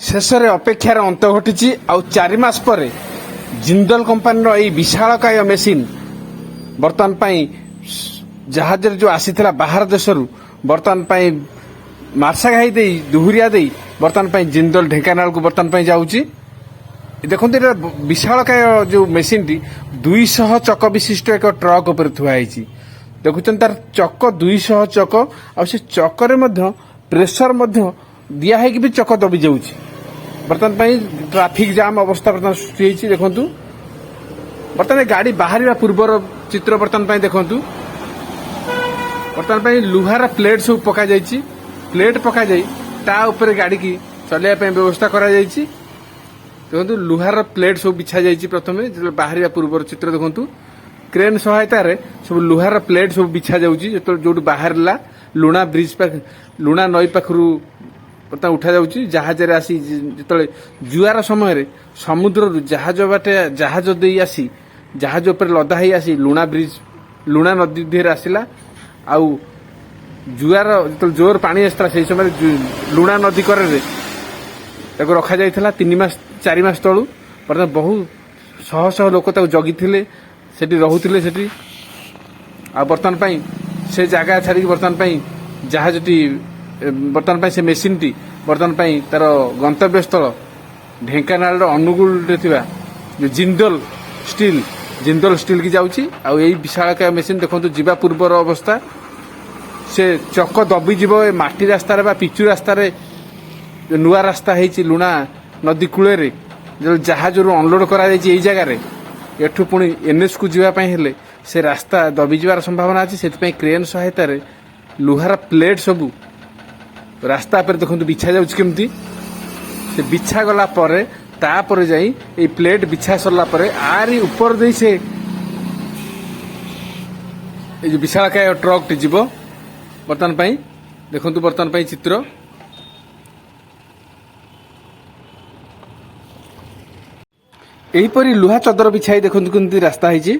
ଶେଷରେ ଅପେକ୍ଷାର ଅନ୍ତ ଘଟିଛି। ଆଉ 4 ମାସ ପରେ ଜିନ୍ଦଲ କମ୍ପାନୀର ଏଇ ବିଶାଳକାୟ ମେସିନ୍ ବର୍ତ୍ତମାନ ପାଇଁ ଜାହାଜରେ ଯେଉଁ ଆସିଥିଲା ବାହାର ଦେଶରୁ, ବର୍ତ୍ତମାନ ପାଇଁ ମାର୍ଶାଘାଇ ଦେଇ, ଦୁହୁରିଆ ଦେଇ ବର୍ତ୍ତମାନ ପାଇଁ ଜିନ୍ଦଲ ଢେଙ୍କାନାଳକୁ ବର୍ତ୍ତମାନ ପାଇଁ ଯାଉଛି। ଦେଖନ୍ତୁ, ଏଇଟା ବିଶାଳକାୟ ଯେଉଁ ମେସିନ୍ଟି 200 ଚକ ବିଶିଷ୍ଟ ଏକ ଟ୍ରକ୍ ଉପରେ ଥୁଆ ହେଇଛି। ଦେଖୁଛନ୍ତି, ତାର ଚକ 200 ଚକ, ଆଉ ସେ ଚକରେ ମଧ୍ୟ ପ୍ରେସର ମଧ୍ୟ ଦିଆ ହେଇକି ବି ଚକ ଦବି ଯାଉଛି। ବର୍ତ୍ତମାନ ପାଇଁ ଟ୍ରାଫିକ ଜାମ୍ ଅବସ୍ଥା ବର୍ତ୍ତମାନ ସୃଷ୍ଟି ହେଇଛି। ଦେଖନ୍ତୁ, ବର୍ତ୍ତମାନ ଏ ଗାଡି ବାହାରିବା ପୂର୍ବର ଚିତ୍ର ବର୍ତ୍ତମାନ ପାଇଁ ଦେଖନ୍ତୁ। ବର୍ତ୍ତମାନ ପାଇଁ ଲୁହାର ପ୍ଲେଟ୍ ସବୁ ପକାଯାଇଛି। ପ୍ଲେଟ୍ ପକାଯାଇ ତା ଉପରେ ଗାଡିକି ଚଲେଇବା ପାଇଁ ବ୍ୟବସ୍ଥା କରାଯାଇଛି। ଦେଖନ୍ତୁ, ଲୁହାର ପ୍ଲେଟ୍ ସବୁ ବିଛା ଯାଇଛି ପ୍ରଥମେ। ଯେତେବେଳେ ବାହାରିବା ପୂର୍ବର ଚିତ୍ର ଦେଖନ୍ତୁ, କ୍ରେନ୍ ସହାୟତାରେ ସବୁ ଲୁହାର ପ୍ଲେଟ୍ ସବୁ ବିଛା ଯାଉଛି। ଯେତେବେଳେ ଯୋଉଠୁ ବାହାରିଲା, ଲୁଣା ବ୍ରିଜ ପାଖ, ଲୁଣା ନଈ ପାଖରୁ ବର୍ତ୍ତମାନ ଉଠାଯାଉଛି ଜାହାଜରେ ଆସି। ଯେତେବେଳେ ଜୁଆର ସମୟରେ ସମୁଦ୍ରରୁ ଜାହାଜ ବାଟେ, ଜାହାଜ ଦେଇ ଆସି, ଜାହାଜ ଉପରେ ଲଦା ହେଇ ଆସି ଲୁଣା ବ୍ରିଜ, ଲୁଣା ନଦୀ ଦେହରେ ଆସିଲା। ଆଉ ଜୁଆର ଯେତେବେଳେ ଜୋର ପାଣି ଆସିଥିଲା, ସେଇ ସମୟରେ ଲୁଣା ନଦୀ କରରେ ତାକୁ ରଖାଯାଇଥିଲା 3 ମାସ 4 ମାସ ତଳୁ। ବର୍ତ୍ତମାନ ବହୁ ଶହ ଶହ ଲୋକ ତାକୁ ଜଗିଥିଲେ, ସେଠି ରହୁଥିଲେ ସେଠି। ଆଉ ବର୍ତ୍ତମାନ ପାଇଁ ସେ ଜାଗା ଛାଡ଼ିକି ବର୍ତ୍ତମାନ ପାଇଁ ଜାହାଜଟି ବର୍ତ୍ତମାନ ପାଇଁ ସେ ମେସିନଟି ବର୍ତ୍ତମାନ ପାଇଁ ତାର ଗନ୍ତବ୍ୟସ୍ଥଳ ଢେଙ୍କାନାଳର ଅନୁଗୁଳରେ ଥିବା ଯୋଉ ଜିନ୍ଦଲ ଷ୍ଟିଲ୍, ଜିନ୍ଦଲ ଷ୍ଟିଲ୍କି ଯାଉଛି। ଆଉ ଏଇ ବିଶାଳକାୟ ମେସିନ୍ ଦେଖନ୍ତୁ, ଯିବା ପୂର୍ବର ଅବସ୍ଥା। ସେ ଚକ ଦବିଯିବ ଏ ମାଟି ରାସ୍ତାରେ ବା ପିଚୁ ରାସ୍ତାରେ। ଯୋଉ ନୂଆ ରାସ୍ତା ହେଇଛି ଲୁଣା ନଦୀ କୂଳରେ, ଯେଉଁ ଜାହାଜରୁ ଅନଲୋଡ କରାଯାଇଛି ଏଇ ଜାଗାରେ, ଏଠୁ ପୁଣି ଏନ୍ଏସ୍କୁ ଯିବା ପାଇଁ ହେଲେ ସେ ରାସ୍ତା ଦବିଯିବାର ସମ୍ଭାବନା ଅଛି। ସେଥିପାଇଁ କ୍ରେନ୍ ସହାୟତାରେ ଲୁହାର ପ୍ଲେଟ୍ ସବୁ ରାସ୍ତା ଉପରେ ଦେଖନ୍ତୁ ବିଛା ଯାଉଛି କେମିତି। ସେ ବିଛା ଗଲା ପରେ, ତାପରେ ଯାଇ ଏଇ ପ୍ଲେଟ୍ ବିଛା ସରିଲା ପରେ ଆରି ଉପର ଦେଇ ସେ ଏଇ ଯୋଉ ବିଶାଳକାୟ ଟ୍ରକଟି ଯିବ। ବର୍ତ୍ତମାନ ପାଇଁ ଦେଖନ୍ତୁ, ବର୍ତ୍ତମାନ ପାଇଁ ଚିତ୍ର। ଏହିପରି ଲୁହା ଚଦର ବିଛାଇ ଦେଖନ୍ତୁ କେମିତି ରାସ୍ତା ହେଇଛି।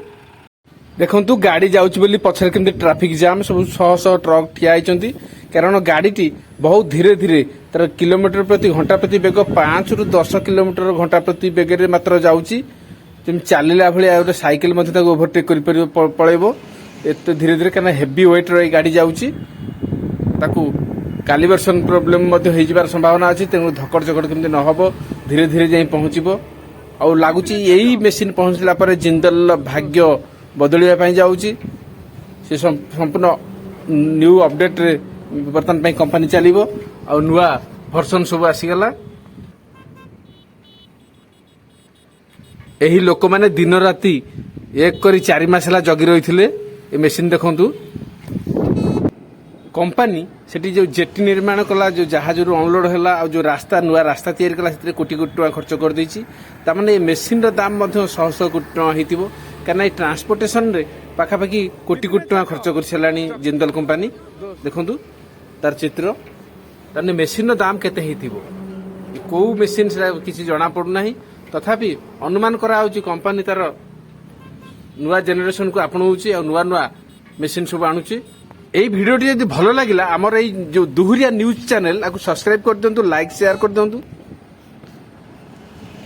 ଦେଖନ୍ତୁ, ଗାଡି ଯାଉଛି ବୋଲି ପଛରେ କେମିତି ଟ୍ରାଫିକ ଜାମ୍, ସବୁ ଶହ ଶହ ଟ୍ରକ୍ ଠିଆ ହେଇଛନ୍ତି। କାରଣ ଗାଡିଟି ବହୁତ ଧୀରେ ଧୀରେ ତାର କିଲୋମିଟର ପ୍ରତି ଘଣ୍ଟା ପ୍ରତି ବେଗ 5ରୁ 10 କିଲୋମିଟର ଘଣ୍ଟା ପ୍ରତି ବେଗରେ ମାତ୍ର ଯାଉଛି। ଯେମିତି ଚାଲିଲା ଭଳିଆ, ଗୋଟେ ସାଇକେଲ ମଧ୍ୟ ତାକୁ ଓଭରଟେକ୍ କରିପାରିବ, ପଳେଇବ ଏତେ ଧୀରେ ଧୀରେ। କାରଣ ହେଭି ୱେଟ୍ର ଏଇ ଗାଡି ଯାଉଛି, ତାକୁ କାଲିବ୍ରେସନ ପ୍ରୋବ୍ଲେମ ମଧ୍ୟ ହେଇଯିବାର ସମ୍ଭାବନା ଅଛି। ତେଣୁ ଧକଡ଼ ଚକଡ଼ କେମିତି ନ ହବ, ଧୀରେ ଧୀରେ ଯାଇ ପହଞ୍ଚିବ। ଆଉ ଲାଗୁଛି ଏଇ ମେସିନ୍ ପହଞ୍ଚିଲା ପରେ ଜିନ୍ଦଲର ଭାଗ୍ୟ ବଦଳିବା ପାଇଁ ଯାଉଛି। ସେ ସମ୍ପୂର୍ଣ୍ଣ ନ୍ୟୁ ଅପଡେଟରେ ବର୍ତ୍ତମାନ ପାଇଁ କମ୍ପାନୀ ଚାଲିବ। ଆଉ ନୂଆ ଭର୍ସନ ସବୁ ଆସିଗଲା। ଏହି ଲୋକମାନେ ଦିନ ରାତି ଏକ କରି 4 ମାସ ହେଲା ଜଗି ରହିଥିଲେ ଏ ମେସିନ୍। ଦେଖନ୍ତୁ, କମ୍ପାନୀ ସେଠି ଯୋଉ ଜେଟି ନିର୍ମାଣ କଲା, ଯୋଉ ଜାହାଜରୁ ଅନଲୋଡ ହେଲା, ଆଉ ଯୋଉ ରାସ୍ତା, ନୂଆ ରାସ୍ତା ତିଆରି କଲା, ସେଥିରେ କୋଟି କୋଟି ଟଙ୍କା ଖର୍ଚ୍ଚ କରିଦେଇଛି। ତାମାନେ ଏ ମେସିନ୍ର ଦାମ ମଧ୍ୟ ଶହ ଶହ କୋଟି ଟଙ୍କା ହେଇଥିବ। କାରଣ ଏଇ ଟ୍ରାନ୍ସପୋର୍ଟେସନରେ ପାଖାପାଖି କୋଟି କୋଟି ଟଙ୍କା ଖର୍ଚ୍ଚ କରିସାରିଲାଣି ଜିନ୍ଦଲ କମ୍ପାନୀ। ଦେଖନ୍ତୁ ତାର ଚିତ୍ର। ତାହେଲେ ମେସିନ୍ର ଦାମ କେତେ ହେଇଥିବ? କୋଉ ମେସିନ୍ ସେଟା କିଛି ଜଣା ପଡୁନାହିଁ। ତଥାପି ଅନୁମାନ କରାଯାଉଛି କମ୍ପାନୀ ତାର ନୂଆ ଜେନେରେସନକୁ ଆପଣଉଛି ଆଉ ନୂଆ ନୂଆ ମେସିନ୍ ସବୁ ଆଣୁଛି। ଏଇ ଭିଡ଼ିଓଟି ଯଦି ଭଲ ଲାଗିଲା, ଆମର ଏଇ ଯୋଉ ଦୁହୁରିଆ ନ୍ୟୁଜ୍ ଚ୍ୟାନେଲ, ଆକୁ ସବସ୍କ୍ରାଇବ କରିଦିଅନ୍ତୁ, ଲାଇକ୍ ସେୟାର କରିଦିଅନ୍ତୁ।